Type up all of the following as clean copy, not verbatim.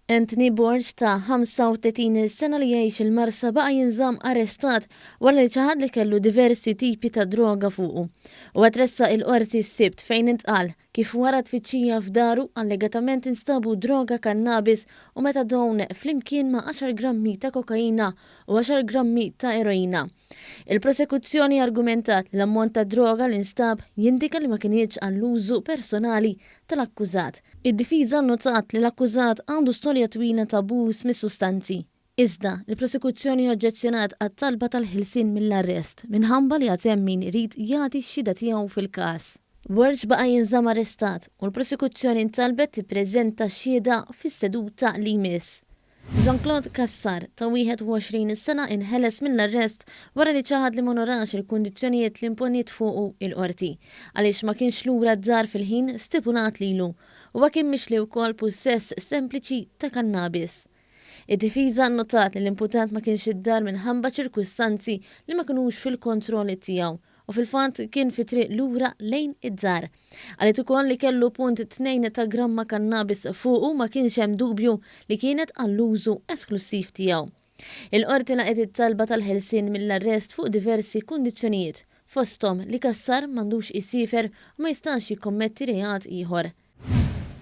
Anthony Borg ta' 35 sena li jgħix il-Marsa baqa' jinżamm arrestat wara li ċaħad li kellu diversi tipi ta' droga fuqu. Huwa tressaq il-Qorti s-Sibt fejn intqal kif wara tfittxija f'daru allegatament instabu droga kannabis u methadone flimkien ma' għaxar grammi ta' kokaina u għaxar grammi ta' eroina. Il-prosekuzzjoni argumentat li l-ammont ta' droga li nstab jindika li ma kinitx għall-użu personali tal-akkużat. Id-difiża nnotat li l-akkużat għandu storja twila ta' abbuż mis-sustanzi. Iżda, il-prosekuzzjoni oġġezzjonat għat-talba tal-ħelsien mill-arrest minħamba li għad hemm min irid jagħti x-xhieda tiegħu fil-każ. Borg baqa' jinżamm arrestat u l-prosekuzzjoni ntalbet tippreżenta x-xhieda fis-seduta li jmiss. Jean Claude Cassar, ta' 21 sena inħeles mill-arrest wara li ċaħad li m'onorax il-kundizzjonijiet li imponiet fuqu il-Qorti, għaliex ma kienx lura d-dar fil-ħin stipulat lilu. Huwa kien mixli wkoll pussess sempliċi ta' kannabis. Id-difiża nnotat li l-imputat ma kienx id-dar minħabba ċirkustanzi li ma kinux fil-kontroll tiegħu u fil-fatt kien fi triq lura lejn id-dar. Qalet ukoll li kellu punt tnejn ta' gramma kannabis fuqu ma kienx hemm dubju li kienet għall-użu esklussiv tiegħu. Il-Qorti laqgħet it-talba tal-ħelsien mill-arrest fuq diversi kundizzjonijiet, fosthom li Cassar m'għandux isiefer u ma jistax jikkommetti reat ieħor.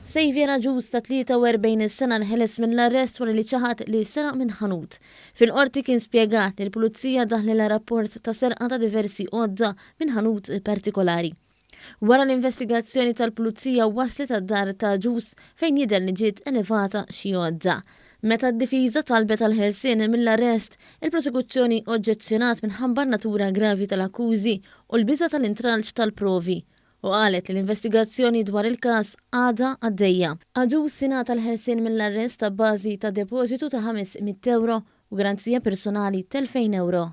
Xavier Agius ta' 43 sena nħeles mill-arrest wara li ċaħad li seraq minn ħanut. Fil-Qorti kien spjegat li l-Pulizija daħlilha rapport ta' serqa ta' diversi għodda minn ħanut partikolari. Wara l-investigazzjoni tal-Pulizija waslet għad-dar ta' Agius fejn jidher li ġiet elevata xi għodda. Meta d-difiża talbet għall-ħelsien mill-arrest, il-prosekuzzjoni oġġezzjonat minħabba n-natura gravi tal-akkużi u l-biża' tal-intralċ tal-provi u qalet li l-investigazzjoni dwar il-każ għadha għaddejja. Agius ingħata l-ħelsien mill-arrest abbażi ta' depożitu ta' 500 ewro u garanzija personali t'2,000 ewro.